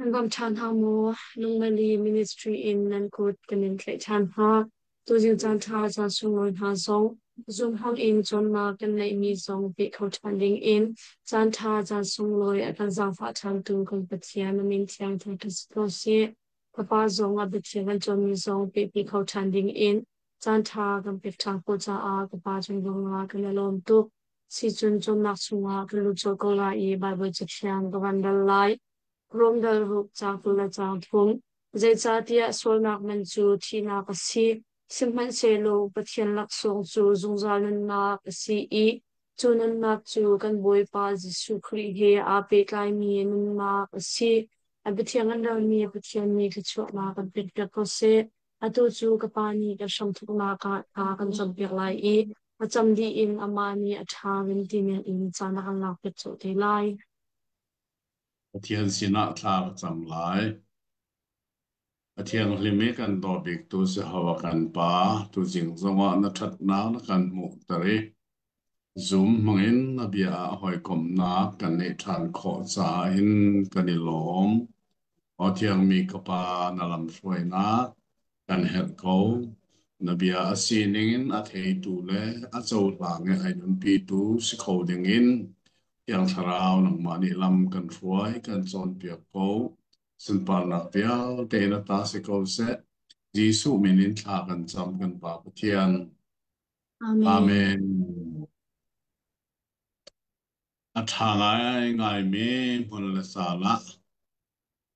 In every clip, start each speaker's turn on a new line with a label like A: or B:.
A: Nan ṭhan hna maw? Lungmeli Ministry in nan kut kan in tlaih ṭhan hna. Tuzing caan ṭha caan sunglawi hna zong zumhang in cawnnak kan neihmi zong peh kho ṭhan ding in caan ṭha caan sunglawi a kan zaangfah ṭhantu kan Pathian na min thiang thangṭhat si ko seh. Ka Pa zong a biathiang kan cawnmi zong pehpi kho ṭhan ding in caan ṭha kan pek ṭhan khawh caah ka Pa cung zongah kan i lawm tuk. Sicun cawnnak chungah kan lut colh ko lai i Baibal Cathiang ka van rel lai. Rom dal ruk caang 20 le caang thum. Zeicahtiah sualnak man cu thihnak a si. Sihmanhsehlaw Pathian laksawng cu zungzal nunnak a si i cu nunnak cu kan Bawipa Jesuh Khrih he aa pehtlaimi nunnak a si. A biathiang an relmi Pathian nih thluachuahnak kan pekpiak ko seh. Atu cu ka Pa nih kan hramthawknak ah thla kan campiak lai i a cam dih in amah nih a ṭha rem ti in caan a kan lakpiak colh te lai.
B: Pathian sinah thla ka cam lai. A thianghlim i kan daw biktu Jehovah kan Pa, tuzing zongah na ṭhatnak na kan hmuhter i zum hmangin na bia ah hawikomhnak kan neih ṭhan khawh caah hin kan i lawm. Aw thiangmi ka Pa, na lamhruainak kan herh ko. Na bia a sining in a theitu le a cohlang i ai nunpitu si kho dingin Thiang Thlarau nangmah nih lam kan hruai, kan cawnpiak ko. Sunparnak vialte na ta si ko seh. Jesuh min in thla kan cam kan Pa Pathian.
A: Amen.
B: Amen. A ṭha ngaingaimi hmun le caan ah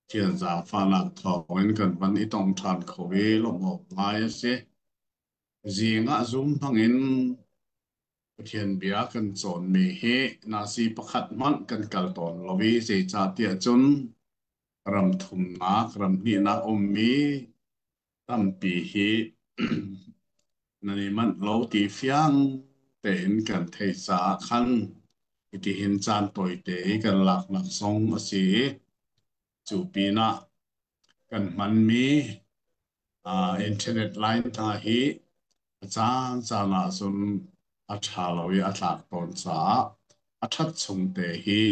B: Thian zaangfahnak thawngin kan van i tong ṭhan kho i lawmh awk ngai a si. Zing ah zum hmangin Pathian bia kan cawnmi hi nasi pakhat hmanh kan kal tawn lo i zeicahtiah cun ram thumnak, ram hnihnak ummi tampi hi nan i manh lo ti fiang tein kan theih caah khan hitihin caan tawite i kan laknak zong a si i cu pinah kan hmanmi internet line hna hi a caan caan ah cun a ṭha lo i a tlak tawn caah a ṭhat chung te hi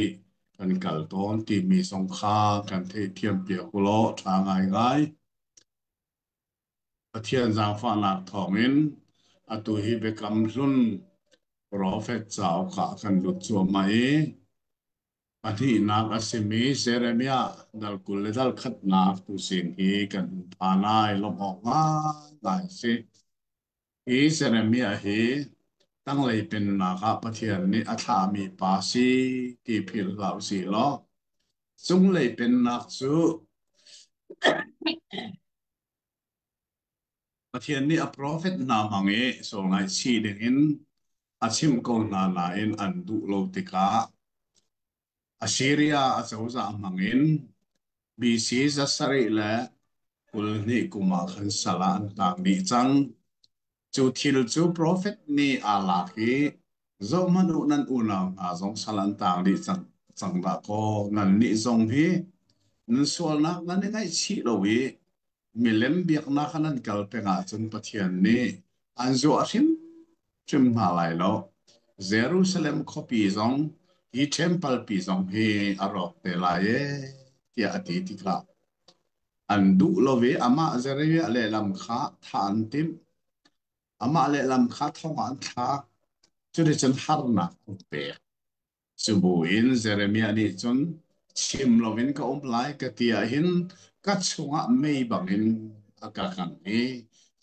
B: kan kal tawn timi zong kha kan theihthiam piak u law ṭha ngaingai. Pathian zaangfahnak thawngin atu hi Biakam Hlun profet cauk ah kan lut cuahmah i pahnihnak a simi Jeremiah dal 20 le dal khatnak tuzing hi kan hun phan lai lawmh awk ngaingai a si. Hi Jeremiah hi tanglei pennak ah Pathian nih a thlahmi pa si ti philh hlah usih law cunglei pennak cu Pathian nih a profet hna hmang i sual ngaihchih dingin a chimh ko hna nain an duh lo tikah Assyria acozah hmangin BC 722 kum ah khan sal ah an taak dih cang. Cu thil cu profet nih aa lak i zohhmanh u nan unau hna zong sal an taang dih cang, cang dah kaw nannih zong hi nan sualnak nan i ngaihchih lo i milem biaknak ah nan kal peng ahcun Pathian nih an zuah hrimhrim hna lai lo. Jerusalem khuapi zong hi temple pi zong hi a rawk te lai e tiah a ti tikah an duh lo i amah Jeremiah lehlam kha thah an timh. Amah lehlam kha thong ah an thlak. Cuticun harnak an pek. Cu buin Jeremiah nih cun chim loin ka um lai ka ti ahhin ka chungah mei bangin a ka kangh i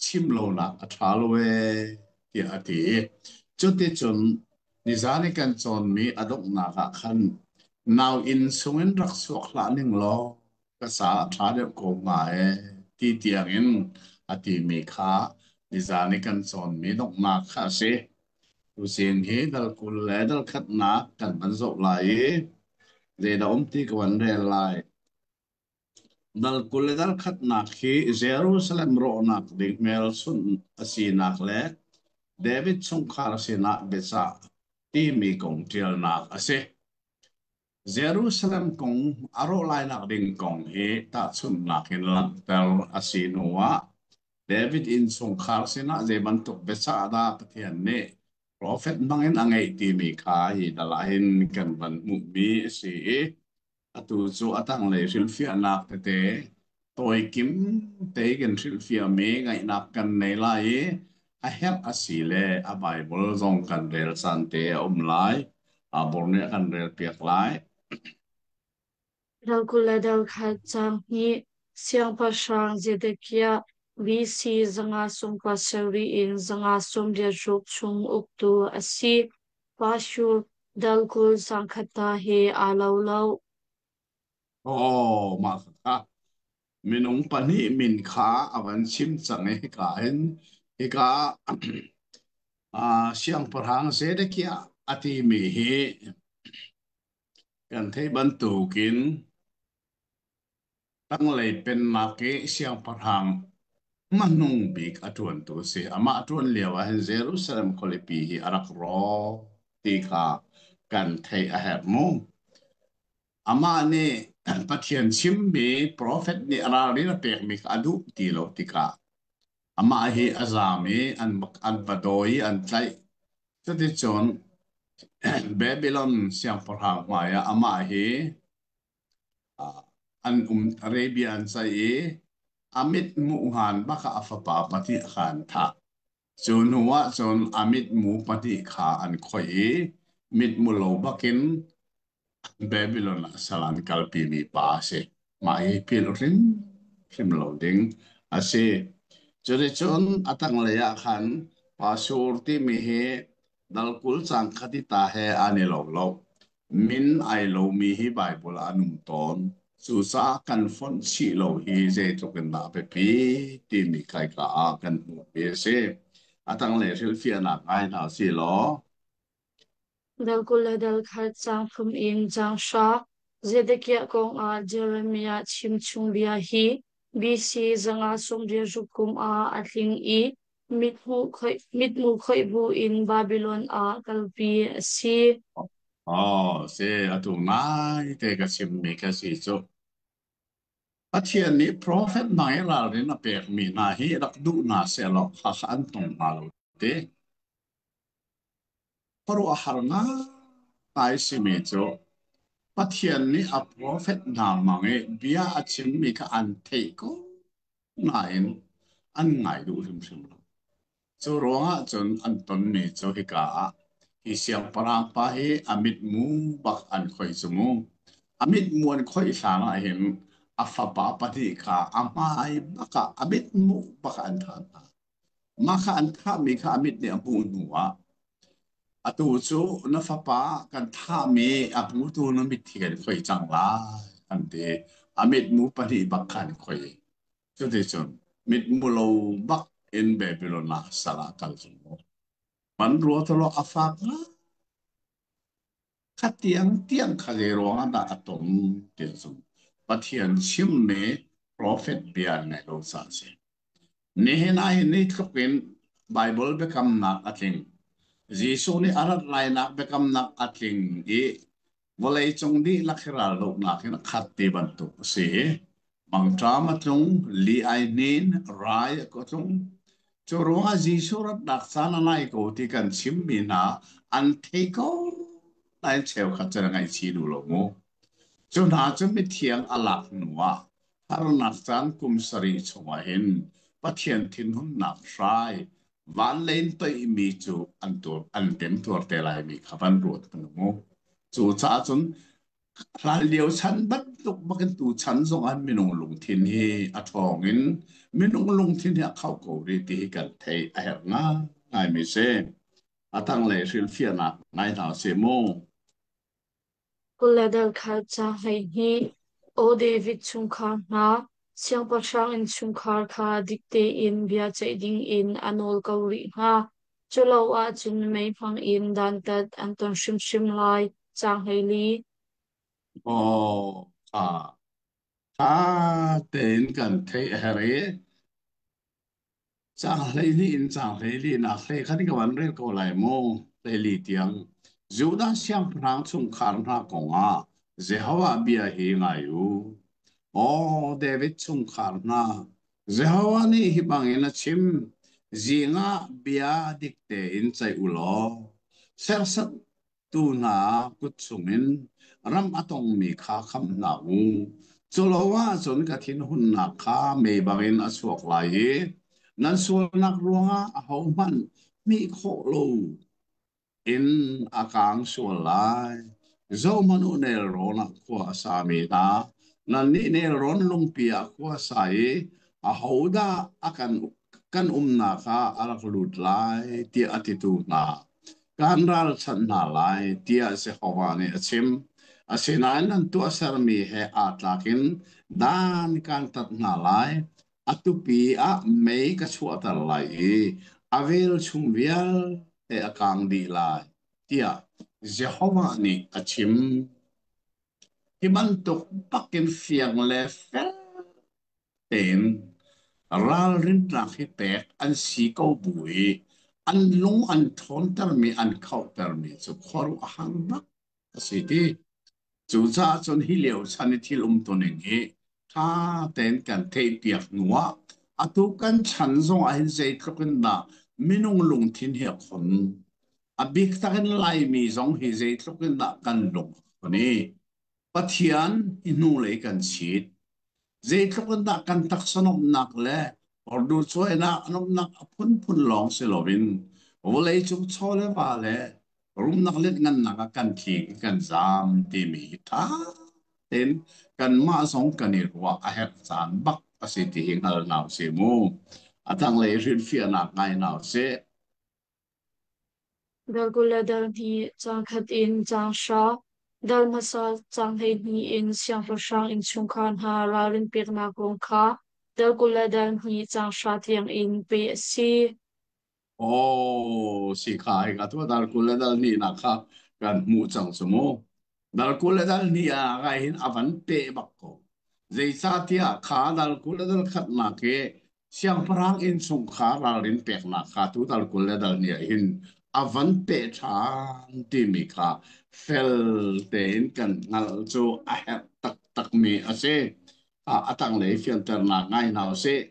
B: chim lonak a ṭha lo ee tiah a ti. Cuticun nizan i kan cawnmi a donghnak ah khan nau inn chungin rak chuak hlah ning law ka caah a ṭha deuh ko hnga ee ti tiangin a timi kha nizan i kan cawnmi donghnak kha a si. Tuzing hi dal 20 le dal khatnak kan van zoh lai i zeidah um ti ka van rel lai. Dal 20 le dal khatnak hi Jerusalem rawhnak ding hmelchunh a sinak le David chungkhar sinah biacah timi kong ṭialnak a si. Jerusalem kong a rawh lainak ding kong hi tahchunhnak in langhter a si hnuah David innchungkhar sinah zei bantuk biacah dah Pathian nih profet hmangin a ngeih timi kha hi dal ah hin kan van hmuhmi a si i. Atu cu a tanglei hrilhfiahnak tete tawikim tein hrilhfiahmi ngaihnak kan nei lai i a herh a si le a Baibal zong kan rel caan te a um lai. Abor nih a kan relpiak lai.
A: Dal 20 le dal khat caang hnih Siangpahrang Zedekiah BC 597 in 586 chung uktu a si. Pashur dal 20 caang khat hna he aa lo lo.
B: Aw, mah kha minung pahnih min kha a van chim cang i hika hin hika ah siangpahrang Zedekiah a timi hi kan theih bantukin tanglei pennak i siangpahrang hmanung bik a ṭuantu a si. Amah ṭuan lio ah hin Jerusalem khualipi hi a rak rawk ti kha kan theih a herh mu. Amah nih Pathian chimmi profet nih ralrin a pekmi kha a duh ti lo tikah amah hi a zaam i an va dawi i an tlaih. Cuticun Babylon siangpahrang hmaiah amah hi an um Arabia an caih i a mit hmuh hngan bak ah a fapa pahnih kha an thah. Cu hnu ah cun a mitmu pahnih kha an khoih i mitmu lo bakin Babylon ah sal an kalpimi pa a si. Mah hi philh hrimhrim lo ding a si. Cuticun a tanglei ah khan Pasur timi hi dal 20 cang khat i ta he an i lo lo. Min ai lomi hi Baibal ah an um tawn. Cucaah kan fonh chih lo hi zeitluk in dah a biapi timi kaika ah kan hmuhmi a si. A tanglei hrilhfiahnak ngai hna usih law.
A: Dal 20 le dal khat caang thum in caang hra Zedekiah kongah Jeremiah chimchung bia hi BC 586 kum ah a tling i mithmuh khoih bu in Babilon ah kalpi a si.
B: Oh, si atu ngaite ka chimmi ka si cu. Pathian nih profet hna i ralrin a pekmi hna hi rak duh hna sehlaw khakha an tong hnga lo ti. Khuaruahhar ngai simi cu Pathian nih a profet hna hmang i bia a chimmi kha an theih ko nain an ngai duh hrimhrim lo. Cu ruangah cun an tonmi cu hika ah hi siangpahrang pa hi a mitmu bak an khoih cu mu. A mitmu an khoih hlan ah hin a fapa pahnih kha a hmai bak ah a mitmu bak ah an thah hna. Mah kha an thahmi kha a mit nih a hmuh hnu ah atu cu na fapa kan thahmi a hmutu na mitthi kan khoih cang lai an ti. A mitmu pahnih bak kha an khoih. Cuticun mitmu lo bak in Babylon ah sal ah kal cu man rua talo a fak kha tiang tiang kha zei ruang ah dah a ton ti cun Pathian chimmi profet bia ngai lo ca a si. Nihin ah hin ni tluk in Baibal biakamnak a tling. Jesuh nih a rat lainak biakamnak a tling i vawleicung dihlak hi raldohnak in a khat ti bantuk a si i mangṭam a tlung, li ai hnin, rai a tlung. Cu ruangah Jesuh ratnak caan a nai ko ti kan chimmi hna an thei ko nain cheukhat cu na ngaihchih duh lo mu. Cu hna cu mithiang a lak hnu ah harnak caan kum sarih chungah hin Pathian thinhunnak hrai van lei in toihmi cu an tur an temtuar te laimi kha van ruat hnu mu. Cu caah cun hlanlio chan bantuk bakin tu chan zong ah minung lungthin hi a ṭhawng in minung lungthin hi a khauh ko rih ti hi kan theih a herh ngaingai mi si. A tanglei hrilhfiahnak ngai hna sih mu.
A: 20 le dal khat caang 12 Aw David chungkhar hna, siangpahrang innchungkhar kha dik tein bia ceih dingin a nawl ko rih hna. Culo ahcun mei hmangin dantat an ton hrimhrim lai. Caang 14.
B: Aw, ṭha. Ṭha tein kan theih a herh i Caang 12 in caang 14 nak hlei khan ka van rel ko lai mu. 14 tiang. Judah siangpahrang chungkhar hna kongah Jehovah bia hi ngai u. Aw David chungkhar hna, Jehovah nih hi bangin a chim, zing ah bia dik tein ceih u law, serhsattu hna kut chungin Ram a tongmi kha khamh hna u. Culo ahcun ka thinhunnak kha mei bangin a chuak lai i nan sualnak ruangah ahohmanh hmih khawh lo in a kaang sual lai. Zohhmanh u, nelrawn ah khua a sami hna, nannih nelrawn lungpi ah khua a sa i ahodah a kan umnak ah a rak lut lai tiah a titu hna kaan ralchanh hna lai tiah Jehovah nih a chim. Asinain nan tuahsermi he aa tlak in dan kaan tat hna lai. A tupi ah mei ka chuahter lai i a velchum vialte a kang dih lai tiah Jehovah nih a chim. Hi bantuk bakin fiang le fel tein ralrinnak hi pek an si ko bu i an lung an ṭhawntermi an khauhtermi cu khuaruahhar bak a si ti. Cucaah cun hi lio chan i thil umtuning hi ṭha tein kan theihpiak hnuah atu kan chan zong ah hin zeitluk in dah minung lungthin hi a khon. A bik tak in Laimi zong hi zeitluk in dah kan lung a khon i Pathian hi hnulei kan chit. Zeitluk in dah kan taksa nuamhnak le orducuainak nuamhnak a phunphun lawng si loin vawleicung chaw le va le rumnak lianhngannak ah kan tling kan zaam timi hi ṭha tein kanmah zong kan i ruah a herh caan bak a si ti hi hngal hna usih mu. A tanglei hrilhfiahnak ngai hna usih.
A: Dal hnih caang khat in caang hra, dal hmasa caang 12 in siangpahrang innchungkhar hna ralrin peknak kong kha dal 22 caang hra tiang in peh a si.
B: Aw, si kha hei ka tu dal 20 le dal hnihnak kha kan hmuh cang cu mu. Dal 20 le dal hnih ah kai hin a van peh bak ko. Zeicahtiah kha dal 20 le dal khatnak hi siangpahrang innchungkhar ralrin peknak kha tu dal 20 le dal hnih ah hin a van peh ṭhan timi kha fel tein kan hngalh cu a herh taktakmi a si. A tanglei fianternak ngai hna usih.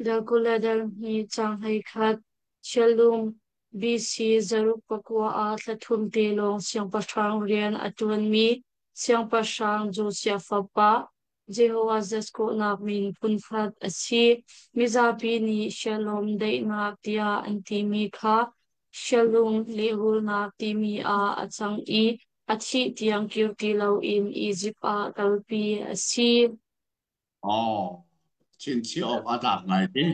A: Dal 22 caang 11, Shallum, BC 9 ah thla thum te lawng siangpahrang rian a ṭuanmi siangpahrang Josiah fapa Jehoahaz kawhnak min phunkhat a si. Mizapi nih Shalom daihnak tiah an timi kha Shallum lehrulnak timi ah a cang i a thih tiang kir ti loin Izipt ah kalpi a si.
B: Aw, chinchiah awk a tlak ngai ti.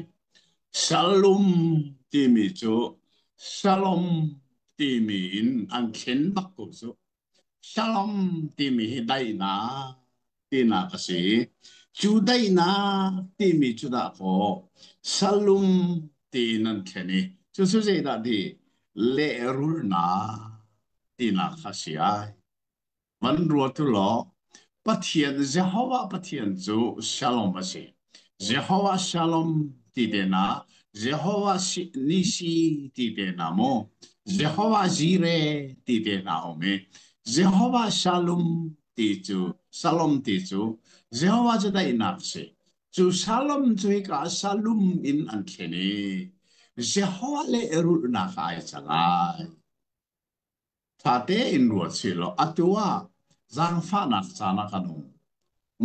B: Shalom timi cu Shalom timi in an thlen bak ko cu. Shalom timi hi daihnak tinak a si. Cu daihnak timi cu dah kaw Shalom tiin an thlen i cucu zeidah ti lehrulnak tinak kha si ai. Van ruat u law Pathian Jehovah Pathian cu Shalom a si. Jehovah Shalom ti te na, Jehovah Nisi ti te na mu, Jehovah Jireh ti te na um i Jehovah Shalom ti cu Shalom ti cu Jehovah cu daihnak si. Cu Shalom cu hika Shalom in an thlen i Jehovah le rulhnak ai cang ai. Ṭha tein ruat sihlaw atu ah zaangfahnak caan ah kan um.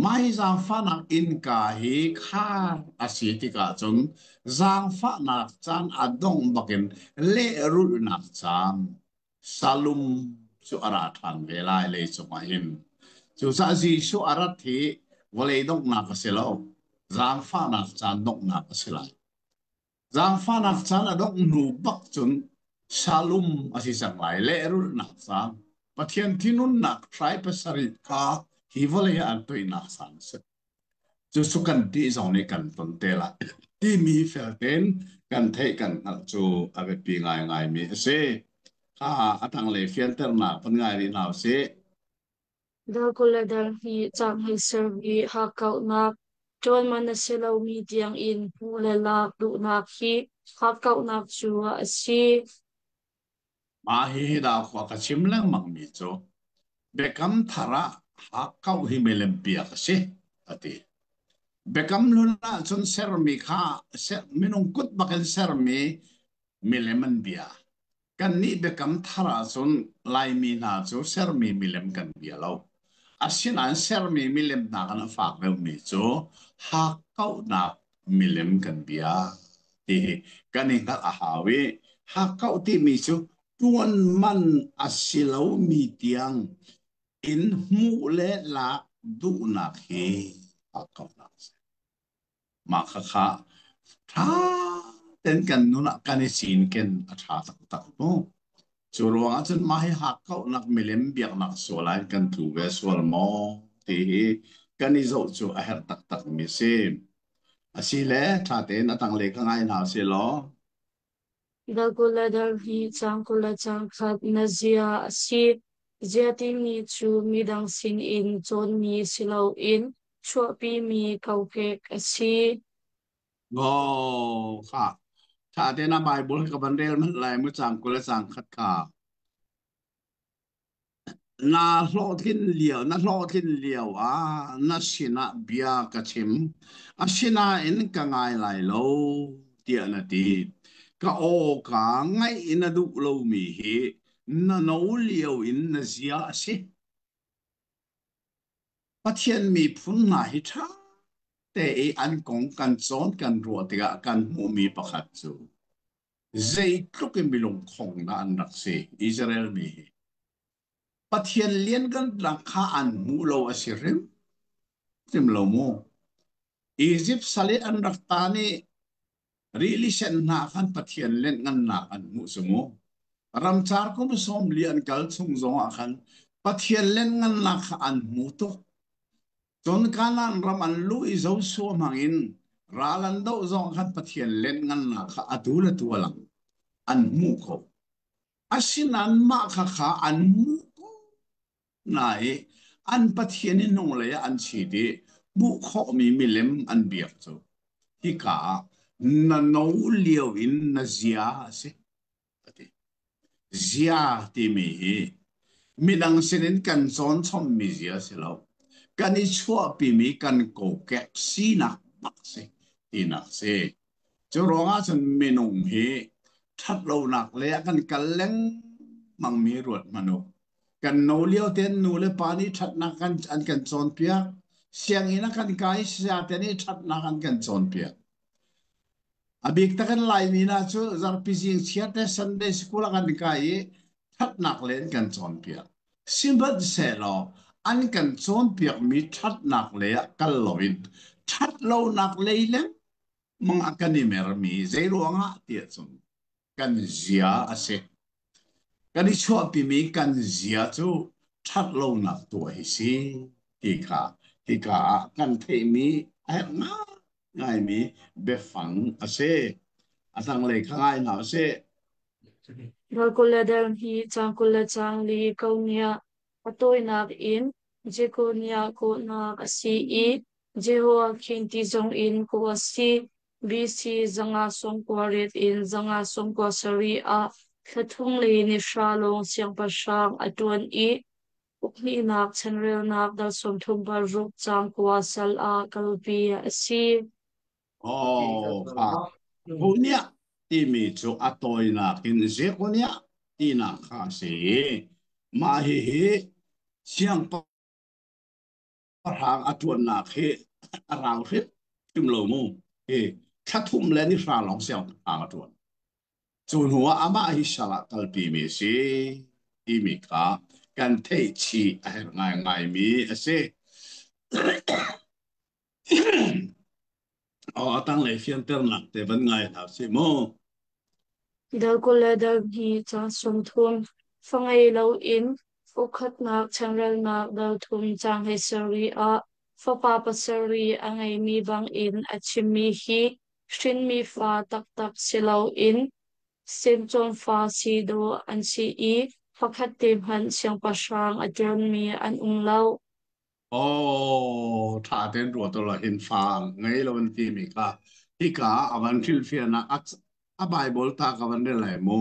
B: Mah hi zaangfahnak innka hi khar a si tikah cun zaangfahnak caan a dongh bakin lehrulhnak caan salum cu a ra ṭhan ve lai leicung ah hin. Cucaah Jesuh a rat hi vawlei donghnak a si lo, zaangfahnak caan donghnak a si lai. Zaangfahnak caan a dongh hnu bak cun Shalom a si cang lai. Lehrulhnak caan, Pathian thinunnak hrai pasarih kha hi vawlei ah an toihnak caan a si. Cucu kan ṭih zong nih kan ton te lai timi fel tein kan theih kan hngalh cu a biapi ngaingaimi a si. Kha a tanglei fianternak van ngai rih hna usih.
A: Darkaw le dar hnih caanghmei sermi hakkauhnak, ṭuanman a si lomi tiangin hmuh le lak duhnak hi hakkauhnak cu a si.
B: Mah hihi dah khua ka chim lengmangmi cu Biakam Thar ah hakkauh hi milem biak a si, a ti. Biakam Hlun ah cun sermi kha minung kut bakin sermi milem an bia. Kannih biakam thar ahcun Laimi hna cu sermi milem kan bia lo. Asinain sermi milem hna kan a fak deuhmi cu hakkauhnak milem kan bia ti hi kan i hngalh a hau i hakkauh timi cu ṭuan man a si lomi tiang in hmuh le lak duhnak hi hakkauhnak a si. Mah khakha ṭha tein kan nun ah kan i cinken a ṭha taktak mu. Cu ruangah cun mah hi hakkauhnak milem biaknak sual ah kan tlu ve sual maw ti hi kan i zoh cu a herh taktak mi si. Asile ṭha tein a tanglei kha ngai hna usih law.
A: Dal 22 caang 21 na zia a si. Zia timi cu midang sinin cawnmi si loin chuahpimi kokek a si.
B: Aw, kha ṭha tein a Bible ka van rel hmanh lai mu caang 20 le caang khat kha. Na hlawhtlin lio, na hlawhtlin lio ah na sinah bia ka chim. Asinain ka ngai lai lo, tiah na ti. Ka aw ka ngaih na duh lomi hi na no lio in na zia a si. Pathian miphun hna hi ṭha te i an kong kan cawn kan ruah tikah kan hmuhmi pakhat cu zeitluk in milungkhong dah an rak si Israel mi hi. Pathian lianhngannak kha an hmuh lo a si hrimhrim lo mu. Izipt sal i an rak tan i rili sen hna khan Pathian lianhngannak an hmuh cu mu. Ramcar kum 40 an kal chung zongah khan Pathian lianhngannak kha an hmu tuk. Cun Kanaan ram an luh i Joshua hmangin ral an doh zong khan Pathian lianhngannak kha atu le tu a lang. An hmuh ko. Asinain mah khakha an hmuh ko na i an Pathian i hnunglei ah an chit i hmuh khawhmi milem an biak cu hika ah na no lio in na zia a si a ti. Zia timi hi midang sinin kan cawn chommi zia a si lo. Kan i chuahpimi kan kokek sinak bak si tinak si. Cu ruangah cun minung hi ṭhatlonak lei ah kan kal lengmangmi ruat hmanh u. Kan no lio tein nu le pa nih ṭhatnak kan, an kan cawnpiak. Sianginn ah kan kai sayate nih ṭhatnak an kan cawnpiak. A bik takin Laimi hna cu zarhpi zing chiar te Sunday school ah kan kai i ṭhatnak lei an kan cawnpiak. Sihmanhsehlaw an kan cawnpiakmi ṭhatnak lei ah kal loin ṭhatlonak lei lengmang ah kan i mermi zeiruangah tiah cun kan zia a si. Kan i chuahpimi kan zia cu ṭhatlonak tuah hi si ti kha hika ah kan theihmi a herh ngaingaimi biafang a si. A tanglei kha ngai hna usih.
A: Dal 20 le dal hnih caang 20 le caang li ko nia a tawinak in Jekoniah kawhnak a si i Jehoiakim ti zongin kawh a si. BC 598 in 597 ah thla thum le ni hra lawng siangpahrang a ṭuan i ukhnihnak chanrelnak dal 36 caang kua sal ah kalpi a si.
B: Oh, kha Huniah timi cu a tawinak in Jekoniah tinak kha a si. Mah hihi siangpahrang a ṭuannak hi a rau hrimhrim lo mu. Hi thla thum le ni hra lawng siangpahrang a ṭuan. Cu hnuah amah hi sal ah kalpimi a si timi kha kan theih chih a herh ngaingaimi a si. Aw, a tanglei fianternak te van ngai hna sih mu.
A: Dal 20 le dal hnih caang 30 fa ngei loin ukhatnak changrelnak dal thum caang 17 ah fapa pasarih a ngeimi bangin a chimmi hi hrinmi fa taktak si loin semcawn fa si dawh an si i pakhat te hmanh siangpahrang a ṭuanmi an um lo.
B: Aw, ṭha tein ruat u law hin fa ngei lo an timi kha hika ah a van hrilhfiahnak a, a Bible ta ka van rel lai mu.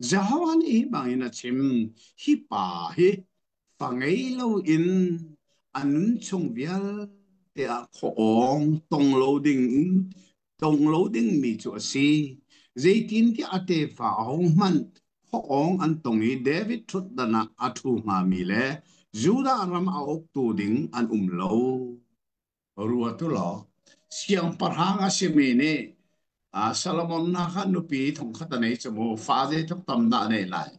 B: Jehovah nih hi bangin a chim, hi pa hi fa ngei loin a nun chung vialte ah khuaawng tong lo ding tong lo dingmi cu a si. Zeitintiah a tefa ahohmanh Khuaawng an tong i David ṭhutdan ah a ṭhu hngami le Judah ram a uktu ding an um lo. Ruat u law, siangpahrang a simi nih Solomon hna kha nupi thongkhat a nei cu mu, fa zeitluk tam dah a neih lai.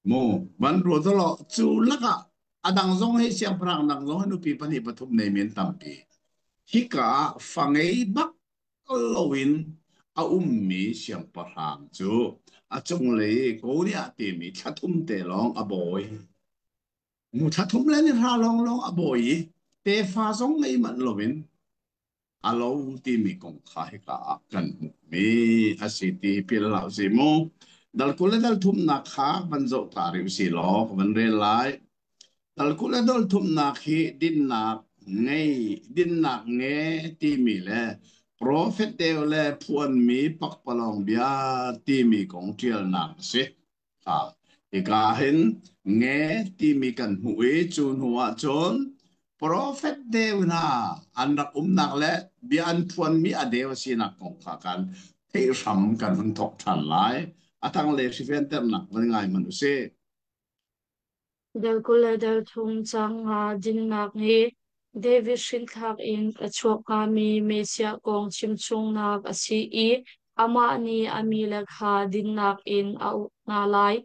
B: Mu, van ruat u law, cu lakah a dang zong hi siangpahrang dang zong hi nupi pahnih pathum neimi an tampi. Hika ah fa ngei bak loin a ummi siangpahrang cu a cunglei i Goliath timi thla thum te lawng a bawi. Mu thla thum le ni hra lawnglawng a bawi i tefa zong ngei manh loin a lo timi kong kha hika ah kan hmuhmi a si ti philh hlah usih mu. Dal 20 le dal thumnak kha van zoh ta rih usih law ka van rel lai. Dal 20 le dal thumnak hi dinnak ngei dinnak nge timi le profet deu le phuanmi pakpalawng bia timi kong ṭialnak a si. Hika hin nge timi kan hmuh i cu hnu ah cun profet deu hna an rak umnak le bia an phuanmi a deu a sinak kong kha kan theih hram kan hun thawk ṭhan lai. A tanglei hrifianternak van ngai hmanh u sih.
A: Dal 20 le dal thum caang nga dinnak nih David hrinthlak in a chuak hngami Messiah kong chimchungnak a si i amah nih a mile kha dinnak in a uk hna lai.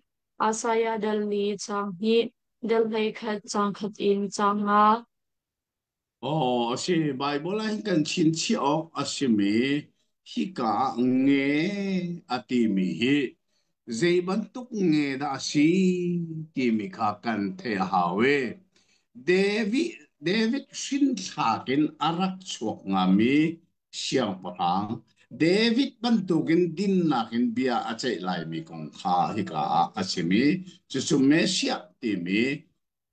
A: Isaiah dal li caang hnih, dal 11 caang khat in caang nga.
B: Aw, a si. Baibal ah hin kan chinchiah awk a simi hika ah nge a timi hi zei bantuk nge dah a si timi kha kan theih a hau i David, David hrinthlak in a rak chuak ngami siangpahrang David bantukin dinnak in bia a ceih laimi kong kha hika ah a chim i cucu Messiah timi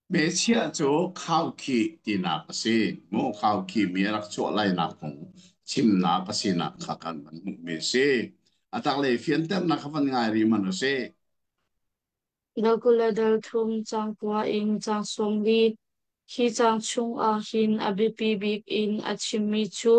B: Hmeichia cu khaukhih tinak a si. Maw khaukhih mi a rak chuah lainak kong chimnak a sinak kha kan van hmuhmi a si. A taklei fianternak kha van ngai rih hmanh u sih.
A: Dal 20 le dal thum caang kua in caang 40. Hi caang chung ah hin a biapi bik in a chimmi cu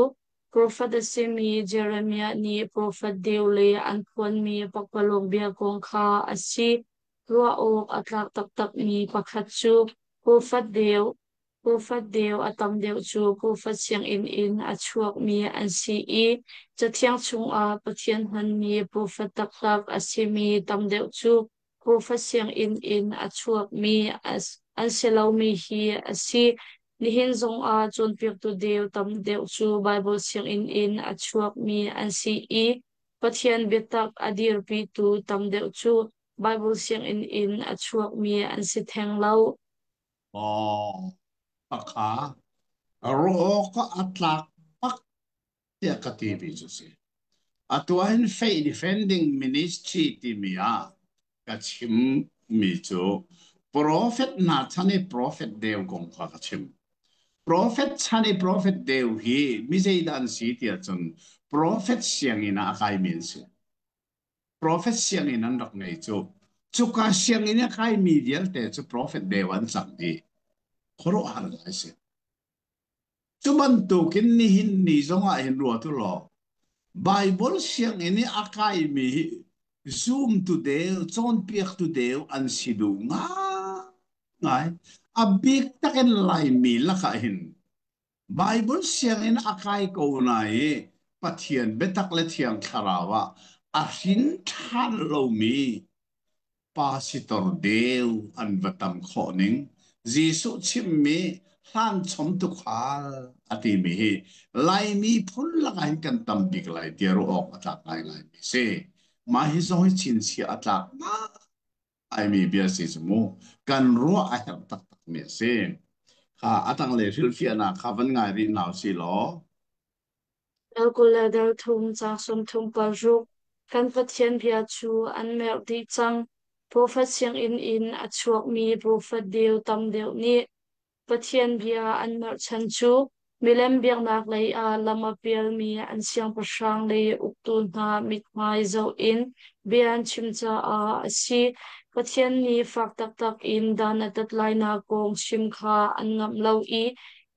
A: profet a simi Jeremiah nih profet deu le an phuanmi pakpalawng bia kong kha a si. Ruah awk a tlak taktakmi pakhat cu profet deu a tam deuh cu profet sianginn in a chuakmi an si i Cathiang chungah Pathian hmanmi profet taktak a simi tam deuh cu profet sianginn in a chuakmi an si lomi hi a si. Nihin zongah cawnpiaktu deu tam deuh cu Baibal sianginn in a chuakmi an si i Pathian biatak a dirpitu tam deuh cu Baibal sianginn in a chuakmi an si theng lo.
B: Aw, pakha rawk a tlak bak tiah ka timi cu si. Atu ahhin Faith Defending Ministry timi ah ka chimmi cu prophet hna chan i prophet deu kong kha ka chim. Prophet chan i prophet deu hi mi zeidah an si tiah cun prophet sianginn ah a kaimi an si. Prophet sianginn an rak ngei cu. Cuka sianginn a kaimi vialte cu prophet deu an cang dih. Khuaruahhar ngai si. Cu bantukin nihin ni zongah hin ruat u law Baibal sianginn i a kaimi hi zumtu deu, cawnpiaktu deu an si duh ngaingai. A bik takin Laimi lakah hin Baibal sianginn a kai ko na i Pathian biatak le Thiang Thlarau ah a hrin ṭhan lomi pasitor deu an va tam khawh ning Jesuh chimmi hlan chom tukhal a timi hi Laimi phun lakah hin kan tam bik lai tiah ruah awk a tlak ngaingaimi si. Mah hi zong hi chinchiah a tlak ngaimi bia si cu mu. Kan ruah a herh taktakmi a si. Kha a tanglei hrilhfiahnak kha van ngai rih hna usih law.
A: Dal 20 le dal thum caang 36. Kan Pathian bia cu an merh dih cang. Profet sianginn in a chuakmi profet deu tam deuh nih Pathian bia an merhchan cu milem biaknak lei ah lam a pialmi an siangpahrang le uktu hna mithmai zoh in bia an chim caah a si. Pathian nih fak taktak in dan a tat lainak kong chim kha an ngamh lo i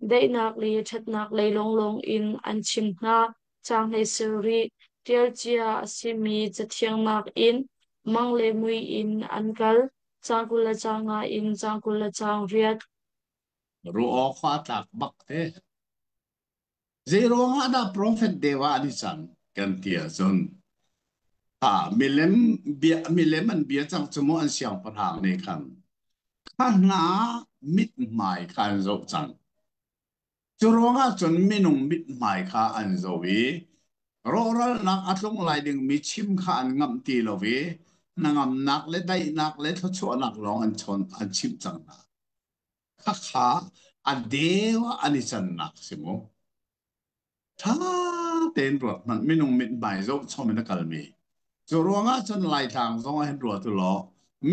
A: daihnak le ṭhatnak lei lawnglawng in an chim hna. Caang hlei sarih, ṭialcia a simi cathiang nakin. Mang le mui in an kal. Caang 20 le caang nga in caang 20 le caang riat.
B: Ruah awk kha a tlak bak te. Zei ruangah dah profet deu ah an i cang kan ti ahcun milem bia milem an bia cang cu mu an siangpahrang nih khan kha hna mithmai kha an zoh cang. Cu ruangah cun minung mithmai kha an zoh i rawhralnak a tlung lai dingmi chim kha an ngamh ti lo i hnangamnak le daihnak le thluachuahnak lawng an chawn an chimh cang hna. Khakha a deu ah an i cannak si mu. Ṭha tein ruat hmanh minung mithmai zoh chom in a kalmi. Cu ruangah cun Laitlang zong ah hin ruat u law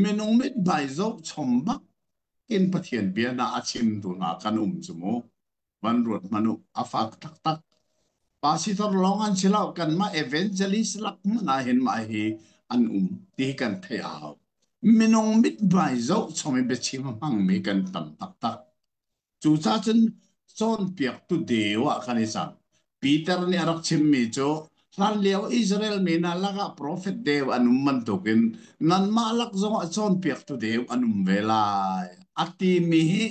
B: minung mithmai zoh chom bak in Pathian bia hna a chimtu hna kan um cu mu. Van ruat hmanh u, a fak taktak. Pastor lawng an si lo, kanmah evangelist lak hmanh ah hin mah hi an um ti hi kan theih a hau. Minung mithmai zoh chom in biachim a hmangmi kan tam taktak. Cucaah cun cawnpiaktu deu ah kan i cang. Peter nih a rak chimmi cu hlanlio Israel mi hna lakah profet deu an um bantukin nanmah lak zongah cawnpiaktu deu an um ve lai a timi hi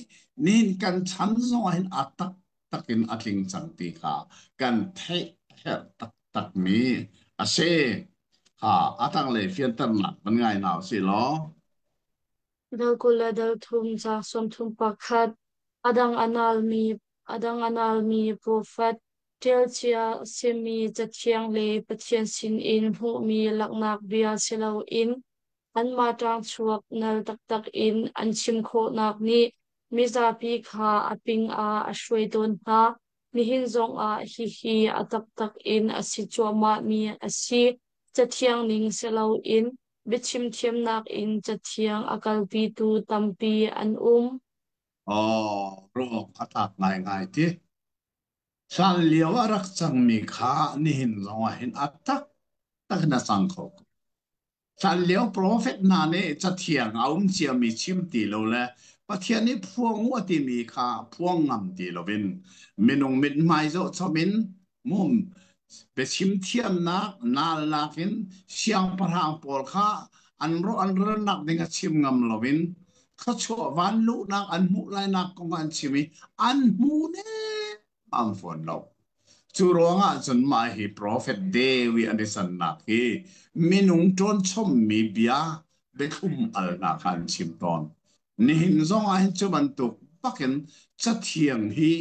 B: nihin kan chan zongah hin a taktak in a tling cang ti kha kan theih herh taktakmi a si. Ha, a tanglei fianternak van ngai hna usih law.
A: Dal 20 le dal thum caang 31. A dang a nalmi a dang a nalmi profet, ṭialcia a simi Cathiang le Pathian sinin hmuhmi laknak bia si loin anmah ṭangchuak nal taktak in an chim khawhnak nih mizapi kha a ping ah a hruai tawn hna. Nihin zongah hihi a taktak in a si cuahmahmi a si. Cathiang ning si loin biachim thiamnak in Cathiang a kalpitu tampi an um.
B: Aw, ruak a tlak ngaingai ti. Hlan lio a rak cangmi kha nihin zongah hin a taktak in a cang kho ko. Hlanlio profet hna nih Cathiang a um ciami chim ti lo le Pathian nih phuang u a timi kha phuang ngam ti loin minung mithmai zohchom in mum biachim thiamnak nalnak in siangpahrang pawl kha an rawh an ralnak ding a chim ngam loin thluachuah vanluhnak an hmuh lainak kong an chim i an hmu nem fawn lo. Cu ruangah cun mah hi profet Dewi an i sannak hi minung ṭawnchommi bia biathlum alnak kha an chim tawn. Nihin zong ah hin cu bantuk bakin Cathiang hi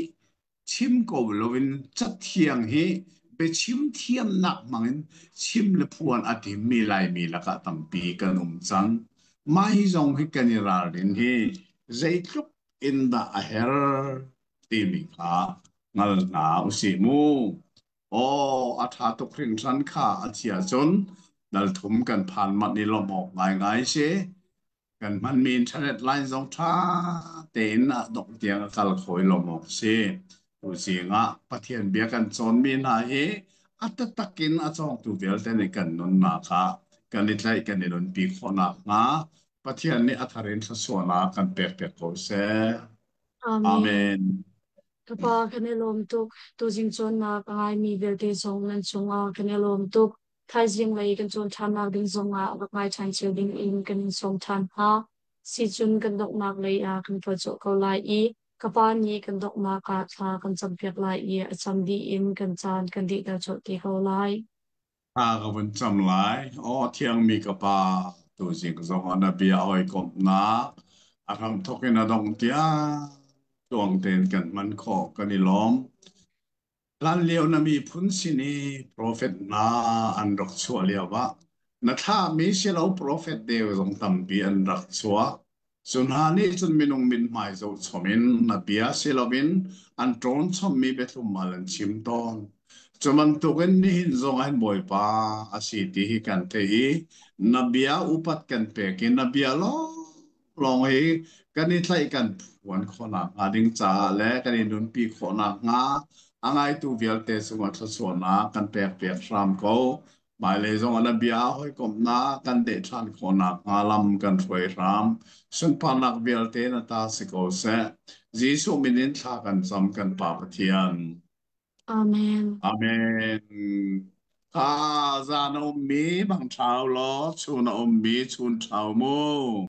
B: chim ko loin Cathiang hi biachim thiamnak hmangin chim le phuan a timmi Laimi lakah tampi kan um cang. Mah hi zong hi kan i ralrin hi zeitluk in dah a her timi kha hngal hna usih mu. Aw, a ṭha tuk hringhran kha a si ahcun dal thum kan phan manh i lawmh awk ngaingai si. Kan hmanmi internet line zong ṭha tein a dongh tiang a kal kho i lawmh awk si. Tuzing ah Pathian bia kan cawnmi hna hi a taktak in a cawngtu vialte nih kan nunnak ah kan i tlaih kan i nunpi khawh nakhnga Pathian nih a thar in thluachuahnak kan pekpiak ko seh.
A: Amen.
B: Amen.
A: Ka pa kan i lawm tuk. Tuzing cawnnak a ngaimi vialte zong nan cungah kan i lawm tuk. Thaizing lei kan cawn ṭhannak ding zongah rak ngai ṭhan cio ding in kan in sawm ṭhan hna. Sicun kan donghnak lei ah kan kal cawh ko lai i ka pa nih kan donghnak ah thla kan campiak lai i a cam dih in kan caan kan dihter colh te ko lai.
B: Thla ka vun cam lai. Aw thiangmi ka Pa, tuzing zong ah na bia hawikomhnak a hramthawk in a dongh tiang tluang tein kan hman khawh kan i lawm. Hlanlio na miphun sin i profet hna an rak chuah lioah na thlahmi silo profet deu zong tampi an rak chuak. Cu hna nih cun minung mithmai zohchom in na bia si loin an ṭawnchommi biathlum-al an chim tawn. Cu bantukin nihin zong ah hin Bawipa a si ti hi kan theih i na bia upat kan pek i na bia lawnglawng hi kan i tlaih kan phuan khawhnak hnga ding caah le kan i nunpi khawhnak hnga a ngaitu vialte cungah thluachuahnak kan pekpiak hram ko. Hmailei zongah na bia hawikomhnak kan dehṭhan khawh nakhnga lam kan hruai hram. Sunparnak vialte na ta si ko seh. Jesuh min in thla kan cam kan Pa Pathian.
A: Amen.
B: Amen. Kha zan a ummi bang ṭhau law chun a ummi chun ṭhau mu.